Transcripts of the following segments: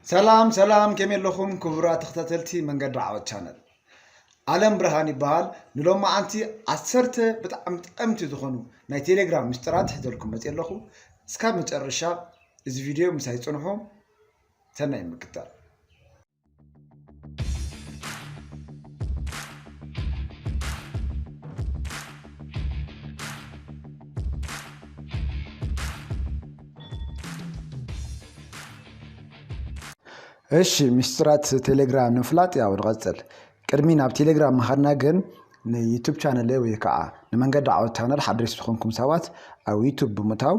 ሰላም ሰላም፣ ከመይ ኣለኹም ክቡራት ተኸታተልቲ መንገዲ ዓወት ቻነል? ኣለም ብርሃን ይበሃል። ንሎማዓንቲ ዓሰርተ ብጣዕሚ ጠቐምቲ ዝኾኑ ናይ ቴሌግራም ምስጢራት ሒዘልኩም መፅእ ኣለኹ። እስካብ መጨረሻ እዚ ቪድዮ ምሳይ ፅንሑ። ሰናይ ምክታል። እሺ፣ ምስጢራት ቴሌግራም ንምፍላጥ ያው ንቐጽል። ቅድሚ ናብ ቴሌግራም ምኻድና ግን ንዩቱብ ቻነለይ ወይ ከዓ ንመንገዲ ዓወት ቻነል ሓደሽቲ ዝኾንኩም ሰባት ኣብ ዩቱብ ብምእታው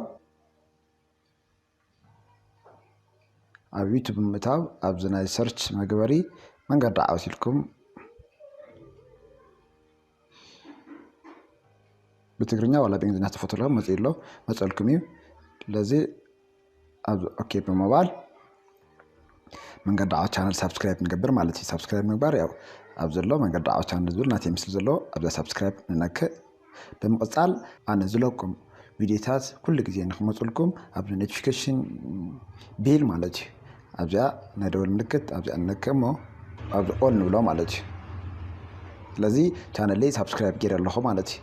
ኣብ ዩቱብ ብምእታው ኣብዚ ናይ ሰርች መግበሪ መንገዲ ዓወት ኢልኩም ብትግርኛ ዋላ ብእንግሊዝኛ ተፈትለኹም መፅእ ኣሎ መፀልኩም እዩ። ስለዚ ኣብ ኦኬ ብምባል መንገዲ ዓወት ቻነል ሳብስክራይብ ንገብር ማለት እዩ። ሳብስክራይብ ምግባር ያው ኣብ ዘሎ መንገዲ ዓወት ቻነል ዝብል ናተይ ምስሊ ዘለዎ ኣብዛ ሳብስክራይብ ንነክእ። ብምቕፃል ኣነ ዝለቁም ቪዲዮታት ኩሉ ግዜ ንክመፅልኩም ኣብዚ ኖቲፊኬሽን ቤል ማለት እዩ። ኣብዚኣ ናይ ደወል ምልክት ኣብዚኣ ንነክእ እሞ ኣብዚ ኦል ንብሎ ማለት እዩ። ስለዚ ቻነለይ ሳብስክራይብ ገይረ ኣለኹ ማለት እዩ።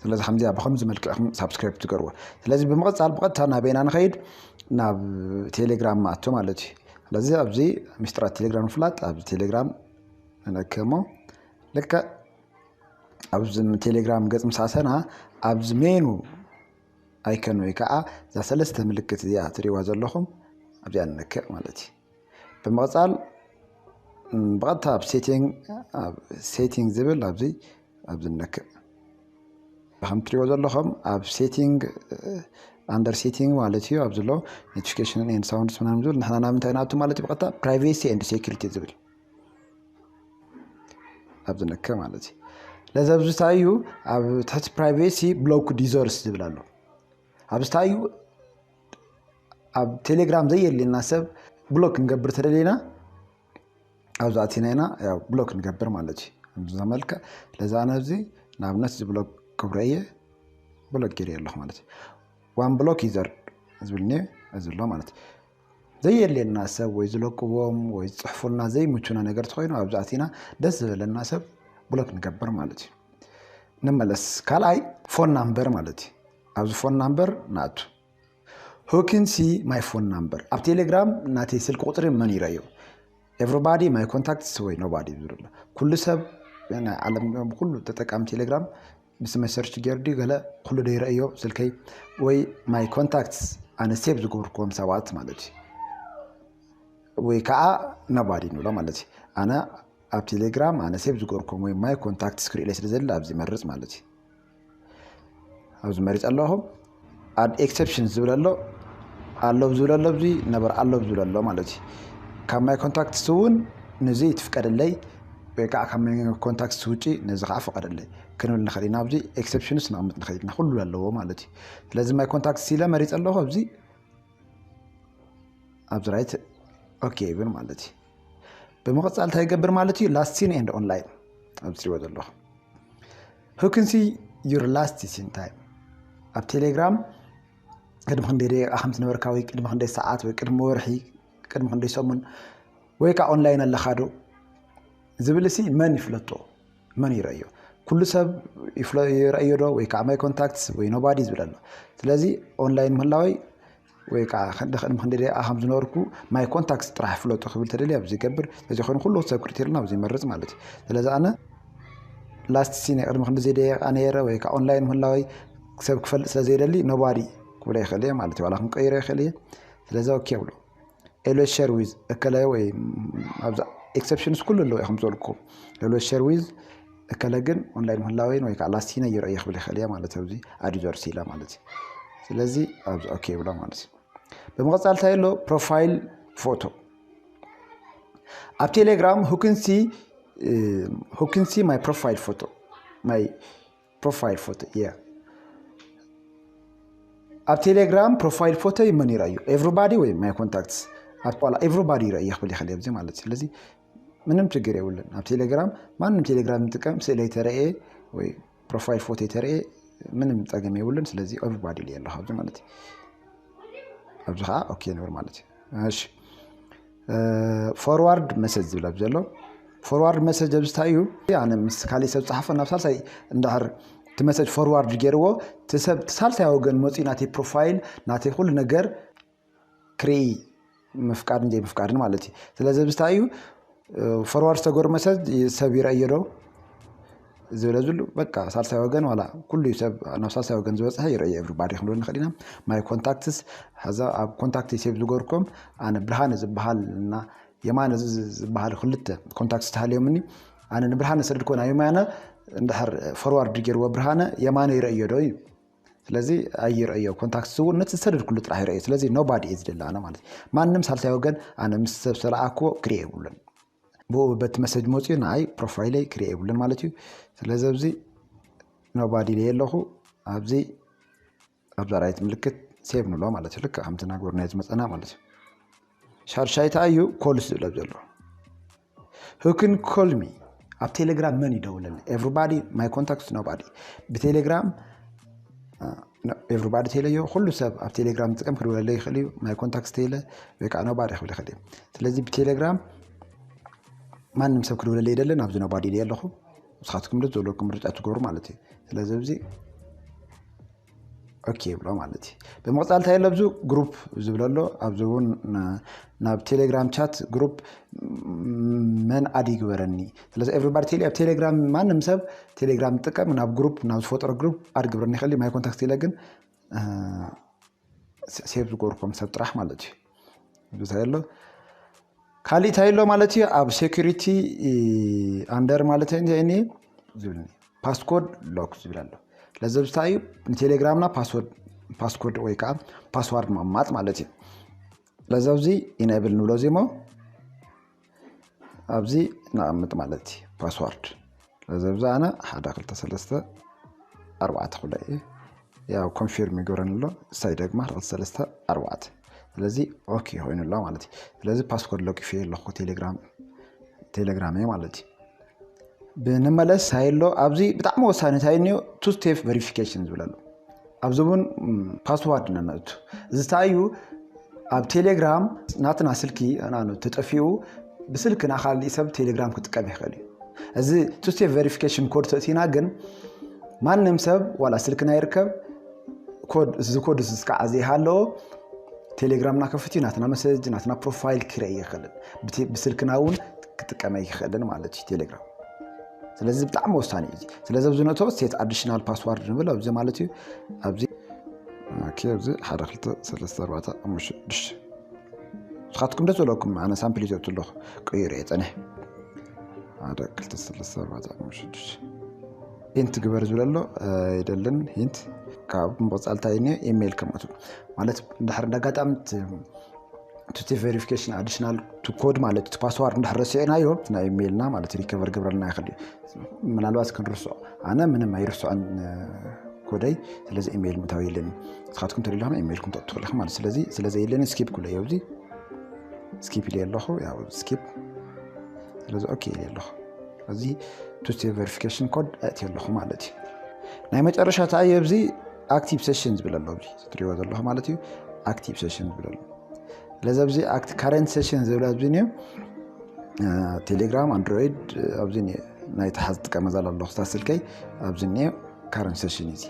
ስለዚ ከምዚኣ ብከምዚ መልክዕ ኢኹም ሳብስክራይብ ትገርዎ። ስለዚ ብምቕፃል ብቐጥታ ናበይና ንኸይድ? ናብ ቴሌግራም ንኣቱ ማለት እዩ። ስለዚ ኣብዚ ምስጢራት ቴሌግራም ንምፍላጥ ኣብዚ ቴሌግራም ንነክእ እሞ ልክዕ ኣብዚ ቴሌግራም ገፅ ምስ ኣተና ኣብዚ ሜኑ ኣይከን ወይ ከዓ እዛ ሰለስተ ምልክት እዚኣ ትሪእዋ ዘለኹም ኣብዚኣ ንነክእ ማለት እዩ። ብምቕፃል ም፣ ብቐጥታ ኣብ ሴቲንግ ኣብ ሴቲንግ ዝብል ኣብዚ ኣብዚ ንነክእ። ከም ትሪእዎ ዘለኹም ኣብ ሴቲንግ ኣንደር ሴቲንግ ማለት እዩ ኣብዚ ኣሎ ኖቲፊኬሽን ኤንድ ሳውንድስ ምናምን ዝብል ንሕና ናብ ምንታይ ንኣቱ ማለት እዩ? ብቐጥታ ፕራይቬሲ ኤንድ ሴኩሪቲ ዝብል ኣብዚ ንነክእ ማለት እዩ። ስለዚ ኣብዚ እንታይ እዩ? ኣብ ትሕቲ ፕራይቬሲ ብሎክ ዩዘርስ ዝብል ኣሎ። ኣብዚ እንታይ እዩ? ኣብ ቴሌግራም ዘየድልየና ሰብ ብሎክ ክንገብር ተደሊና ኣብዚ ኣቲና ኢና ያው ብሎክ ንገብር ማለት እዩ። ከምዚ ዘመልክዕ ስለዚ ኣነ ኣብዚ ንኣብነት እዚ ብሎክ ክብረ እየ ብሎክ ገይረ ኣለኹ ማለት እዩ። ዋን ብሎክ ዩዘር ዝብል እኒኦ እዚ ኣሎ ማለት እዩ። ዘየድልየና ሰብ ወይ ዝለቅዎም ወይ ዝፅሕፉልና ዘይምቹና ነገር ተኮይኑ ኣብዚ ኣቲና ደስ ዝበለና ሰብ ብሎክ ንገብር ማለት እዩ። ንመለስ ካልኣይ ፎን ናምበር ማለት እዩ። ኣብዚ ፎን ናምበር ንኣቱ። Who can see my phone number? ኣብ ቴሌግራም ናተይ ስልኪ ቁፅሪ መን ይረእዮ? Everybody, my contacts ወይ nobody ዝብል ኣሎ። ኩሉ ሰብ ናይ ዓለም ኩሉ ተጠቃሚ ቴሌግራም ብስመይ ሰርች ገይሩ ድዩ ገለ ኩሉ ዶ ይረእዮ ስልከይ ወይ my contacts ኣነ ሴቭ ዝገበርኩዎም ሰባት ማለት እዩ። ወይ ከዓ nobody ንብሎ ማለት እዩ። ኣነ ኣብ ቴሌግራም ኣነ ሴቭ ዝገበርኩም ወይ my contacts ክርእለይ ስለ ዘለ ኣብዚ መርፅ ማለት እዩ። ኣብዚ መሪፅ ኣለኹ። ኣድ ኤክሰፕሽን ዝብል ኣሎ ኣሎ ዝብል ኣሎ ኣብዚ ነበር ኣሎ ዝብል ኣሎ ማለት እዩ። ካብ my contacts እውን ንዚ ትፍቀደለይ ወይ ከዓ ካብ my contacts ውጪ ነዚ ከዓ ፍቀደለይ ክንብል ንኽእል ኢና። ኣብዚ ኤክሰፕሽንስ ነቕምጥ ንኽእል ኢና። ኩሉ ኣለዎ ማለት እዩ። ስለዚ my contacts ኢለ መሪፅ ኣለኹ ኣብዚ ኣብዚ ራይት ኦኬ ይብል ማለት እዩ። ብምቕፃል እንታይ ይገብር ማለት እዩ? Last seen and online ኣብዚ ትሪእዎ ዘለኹም። Who can see your last seen time? ኣብ ቴሌግራም ቅድሚ ክንደይ ደቂቃ ከም ዝነበርካ ወይ ቅድሚ ክንደይ ሰዓት ወይ ቅድሚ ወርሒ ቅድሚ ክንደይ ሰሙን ወይ ከዓ ኦንላይን ኣለኻ ዶ ዝብል ሲ መን ይፍለጦ? መን ይረእዮ? ኩሉ ሰብ ይፍለ- ይረእዮ ዶ ወይ ከዓ my contacts ወይ nobody ዝብል ኣሎ። ስለዚ ኦንላይን ምህላወይ ወይ ከዓ ክንዲ ቅድሚ ክንዲ ደቂቃ ከም ዝነበርኩ my contacts ጥራሕ ፍለጡ ክብል ተደልየ ኣብዚ ይገብር። ስለዚ ኮይኑ ኩሉ ሰብ ክሪቴልና ኣብዚ ይመርፅ ማለት እዩ። ስለዚ ኣነ last seen ቅድሚ ክንዲ ደቂቃ ነይረ ወይ ከዓ ኦንላይን ምህላወይ ሰብ ክፈልጥ ስለ ዘይደሊ nobody ክብሎ ይኽእል እየ ማለት እዩ። ዋላ ክንቀይሮ ይኽእል እየ። ስለዚ ኦኬ ብሎ always share with እከለ ወይ ኣብዚ ኤክሰፕሽንስ ኩሉ ኣለዎ እዮም ዝበልኩ always share with እከለ ግን ኦንላይን ምህላወይን ወይ ከዓ last seen ይረእየ ክብል ይኽእል እየ ማለት ኣብዚ ኣድ ዩዘርስ ኢለ ማለት እዩ። ስለዚ ኣብዚ ኦኬ ይብሎ ማለት እዩ። ብምቕፃል እንታይ ኣሎ? ፕሮፋይል ፎቶ ኣብ ቴሌግራም who can see who can see my profile photo my profile photo yeah ኣብ ቴሌግራም ፕሮፋይል ፎቶ መን ይረእዩ? Everybody ወይ my contacts ኣብ ቋላ everybody ይረእየ ክብል ይኽእል ኣብዚ ማለት እዩ። ስለዚ ምንም ችግር የብሉን። ኣብ ቴሌግራም ማንም ቴሌግራም ዝጥቀም ስእለይ ተረእየ ወይ ፕሮፋይል ፎቶ ተረእየ ምንም ፀገም የብሉን። ስለዚ everybody ኢለ ኣለኹ ኣብዚ ማለት እዩ። ኣብዚ ከዓ ኦኬ ንብል ማለት እዩ። እሺ፣ ፎርዋርድ መሰጅ ዝብል ኣብዚ ዘሎ፣ ፎርዋርድ መሰጅ ኣብዚ እንታይ እዩ? ኣነ ምስ ካሊእ ሰብ ዝፀሓፎ ናብ ሳልሳይ እንድሕር እቲ መሰጅ ፎርዋርድ ገይርዎ፣ እቲ ሰብ፣ እቲ ሳልሳይ ወገን መፂኡ ናተይ ፕሮፋይል፣ ናተይ ኩሉ ነገር ክርኢ ምፍቃድን ዘይምፍቃድን ማለት እዩ። ስለዚ ኣብዚ እንታይ እዩ? ፎርዋርድ ዝተገበረ መሰጅ ሰብ ይረእዮ ዶ ዝበለ ዝሉ፣ በቃ ሳልሳይ ወገን ዋላ ኩሉ ሰብ ናብ ሳልሳይ ወገን ዝበፅሐ ይረእዮ። ኤቭሪባዲ ክንብል ንኽእል ኢና። ማይ ኮንታክትስ፣ ሐዛ ኣብ ኮንታክት ሴቭ ዝገበርኩም ኣነ ብርሃነ ዝበሃል እና የማነ ዝ- ዝበሃል ክልተ ኮንታክትስ ተሃልዮምኒ፣ ኣነ ንብርሃነ ሰደድኮ ናብ የማነ እንድሕር ፎርዋርድ ገይርዎ ብርሃነ፣ የማነ ይረእዮ ዶ እዩ? ስለዚ ኣይረእዮ። ኮንታክትስ እውን ነቲ ዝሰደድኩሉ ጥራሕ ይረእዮ። ስለዚ ኖባዲ እዩ ዝደሊ ኣነ ማለት እዩ። ማንም ሳልሳይ ወገን ኣነ ምስ ሰብ ሰላኣክዎ ክሪኦ የብሉን። ብኡ በቲ መሰጅ መፅኡ ንዓይ ፕሮፋይለይ ክሪኦ የብሉን ማለት እዩ። ስለዚ ኣብዚ ኖባዲ ኢለ ኣለኹ። ኣብዚ ኣብዛ ራይት ምልክት ሴቭ ንብሎ ማለት እዩ። ልክዕ ከምቲ ናገርናዮ ዝመፀና ማለት እዩ። ሻድሻይ እንታይ እዩ? ኮልስ ዝብለ ዘሎ። Who can call me? ኣብ ቴሌግራም መን ይደውለኒ? Everybody, my contacts, nobody። ብቴሌግራም ኤቭሪባዲ ቴለዮ፣ ኩሉ ሰብ ኣብ ቴሌግራም ዝጥቀም ክድውለለይ ይኽእል እዩ። ማይ ኮንታክትስ ቴለ ወይ ከዓ ኖባዲ ክብል ይኽእል እዩ። ስለዚ ብቴሌግራም ማንም ሰብ ክድውለለይ ይደልን ኣብዚ ኖባዲ ኢለ ኣለኹ። ንስኻትኩም ደስ ዘለኩም ምርጫ ትገብሩ ማለት እዩ። ስለዚ ኣብዚ ኦኬ ይብሎ ማለት እዩ። ብምቕፃል እንታይ ኣሎ? ኣብዚ ግሩፕ ዝብል ኣሎ። ኣብዚ እውን ና- ናብ ቴሌግራም ቻት ግሩፕ መን ኣድ ይግበረኒ። ስለዚ ኤቭሪባዲ ቴሌ ኣብ ቴሌግራም ማንም ሰብ ቴሌግራም ዝጥቀም ናብ ግሩፕ ናብ ዝፈጥሮ ግሩፕ ኣድ ግብረኒ ይኽእል እዩ። ማይ ኮንታክትስ ኢለ ግን ሴቭ ዝገበርኩም ሰብ ጥራሕ ማለት እዩ። ብዙ ኣሎ። ካሊእ እንታይ ኣሎ ማለት እዩ? ኣብ ሴኩሪቲ ኣንደር ማለት እንታይ እኒ ዝብል ፓስኮድ ሎክ ዝብል ኣሎ። ስለዚ እንታይ እዩ? ንቴሌግራምና ፓስወርድ ፓስኮድ ወይ ከዓ ፓስዋርድ ምቕማጥ ማለት እዩ። ስለዚ ኣብዚ ኢነብል ንብሎ እዚ እሞ ኣብዚ ነቐምጥ ማለት እዩ። ፓስዋርድ ስለዚ ኣብዚ ኣነ ሓደ ክልተ ሰለስተ ኣርባዕተ ክብሎ እየ። ያው ኮንፊርም ይገብረኒ ኣሎ። እሳይ ደግማ ሓደ ክልተ ሰለስተ ኣርባዕተ። ስለዚ ኦኬ ኮይኑ ኣሎ ማለት እዩ። ስለዚ ፓስኮድ ለቂፈ ኣለኹ ቴሌግራም ቴሌግራመይ ማለት እዩ። ብንመለስ ሳይሎ ኣብዚ ብጣዕሚ ወሳኒ እንታይ እኒኦ? ቱ ስቴፕ ቨሪፊኬሽን ዝብል ኣሎ። ኣብዚ እውን ፓስዋርድ ነነእቱ። እዚ እንታይ እዩ? ኣብ ቴሌግራም ናትና ስልኪ ናኑ ተጠፊኡ ብስልክና ካልእ ሰብ ቴሌግራም ክጥቀም ይኽእል እዩ። እዚ ቱ ስቴፕ ቨሪፊኬሽን ኮድ ተእቲና ግን ማንም ሰብ ዋላ ስልክና ይርከብ ኮድ እዚ ኮድ እዚ ከዓ ዘይሃለዎ ቴሌግራምና ከፍትዩ ናትና መሰጅ ናትና ፕሮፋይል ክርኢ ይኽእልን ብቲ- ብስልክና እውን ክጥቀመ ይኽእልን ማለት እዩ ቴሌግራም። ስለዚ ብጣዕሚ ወሳኒ እዩ እዚ። ስለዚ ኣብዚ ነእቶ ሴት ኣዲሽናል ፓስዋርድ ንብል ኣብዚ ማለት እዩ። ኣብዚ ኦኬ፣ ኣብዚ ሓደ ክልተ ሰለስተ ኣርባዕተ ሓሙሽተ ሽዱሽተ ንስኻትኩም ደስ ዘለኩም ኣነ ሳምፕል ይዘእቱ ኣለኹ። ቀይሩ እየ ፀኒሕ ሓደ ክልተ ሰለስተ ኣርባዕተ ሓሙሽተ ሽዱሽተ ኢንት ግበር ዝብል ኣሎ። ኣይደልን ኢንት ካብ ምቕፃል እንታይ እኒኦ ኢሜይል ከምእቱ ማለት እንድሕር እንዳጋጣሚ ቱ ስቴፕ ቬሪፊኬሽን ኣዲሽናል ቱ ኮድ ማለት እቲ ፓስዋርድ እንድሕር ረሲዕናዮ ናብ ኢሜይልና ማለት ሪከቨር ግብረልና ይኽእል እዩ። ምናልባት ክንርስዖ ኣነ ምንም ኣይርስዖን ኮደይ። ስለዚ ኢሜይል ምታዊ የለን። ንስኻትኩም ተደለኹም ኢሜይልኩም ተጥቱ ኣለኹም ማለት ስለዚ ስለዚ የለን ስኪፕ ኩለ ኣብዚ ስኪፕ ኢለ ኣለኹ። ያው ስኪፕ ስለዚ ኦኬ ኢለ ኣለኹ። እዚ ቱ ስቴፕ ቬሪፊኬሽን ኮድ ኣእትየ ኣለኹ ማለት እዩ። ናይ መጨረሻ ተኣየ ኣብዚ ኣክቲቭ ሴሽን ዝብል ኣሎ ኣብዚ ትሪእዎ ዘለኹ ማለት እዩ። ኣክቲቭ ሴሽን ዝብል ኣሎ ስለዚ ኣብዚ ኣክቲ ካረንት ሴሽን ዝብል ኣብዚ ኒዮ ቴሌግራም ኣንድሮይድ ኣብዚ ናይ ተሓዝ ጥቀመ ዘላ ኣለኹ ስታ ስልከይ ኣብዚ ኒዮ ካረንት ሴሽን እዚ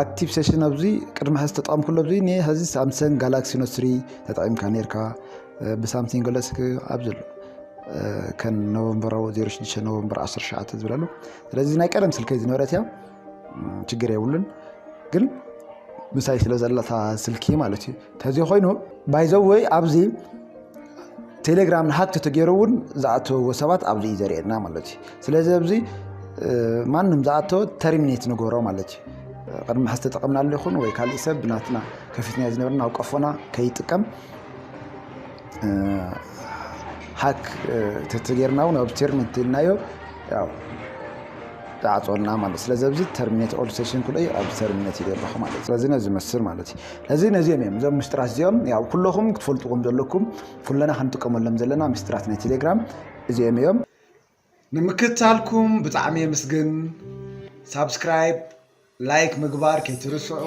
ኣክቲቭ ሴሽን ኣብዚ ቅድሚ ሕዚ ተጠቐምኩሎ ኣብዚ ኒ ሕዚ ሳምሰንግ ጋላክሲ ኖት ስሪ ተጠቒምካ ነርካ ብሳምሰንግ ገለስክ ኣብዚ ኣሎ ከም ኖቨምበር ዜሮ ሽዱሽተ ኖቨምበር ዓሰርተ ትሽዓተ ዝብለሉ ስለዚ ናይ ቀደም ስልከይ ዝነበረት እያ ችግር የብሉን ግን ምሳይ ስለ ዘለታ ስልኪ ማለት እዩ ተዚ ኮይኑ ባይዘወይ ኣብዚ ቴሌግራም ንሃክ ተተገይሩ እውን ዝኣተዎ ሰባት ኣብዚ እዩ ዘርእየና ማለት እዩ ስለዚ ኣብዚ ማንም ዝኣተወ ተርሚኔት ንገሮ ማለት እዩ ቅድሚ ሕዚ ተጠቐምናሉ ይኹን ወይ ካልእ ሰብ ብናትና ከፊትና ዝነበርና ኣብ ቀፎና ከይጥቀም ሃክ ተተገይርና እውን ኣብ ተርሚኔት ኢልናዮ ያው ዝዓፅወልና ማለት ስለዚ ኣብዚ ተርሚኔት ኦል ሴሽን ኩለ ኣብ ተርሚኔት ይደለኹ ማለት ስለዚ ነዚ መስል ማለት እዩ ነዚ ነዚኦም እዮም እዞም ምስጢራት እዚኦም ያው ኩለኹም ክትፈልጥዎም ዘለኩም ኩለና ክንጥቀመሎም ዘለና ምስጢራት ናይ ቴሌግራም እዚኦም እዮም ንምክትታልኩም ብጣዕሚ የምስግን ሳብስክራይብ ላይክ ምግባር ከይትርስዑ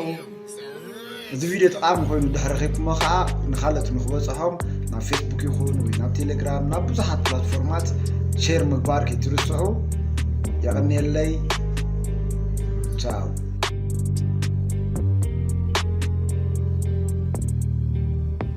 እዚ ቪድዮ ጠቓሚ ኮይኑ ድሕሪ ረኺብኩሞ ከዓ ንኻልኦት ንክበፅሖም ናብ ፌስቡክ ይኹን ወይ ናብ ቴሌግራም ናብ ብዙሓት ፕላትፎርማት ሼር ምግባር ከይትርስዑ። የቐንየለይ። ቻው።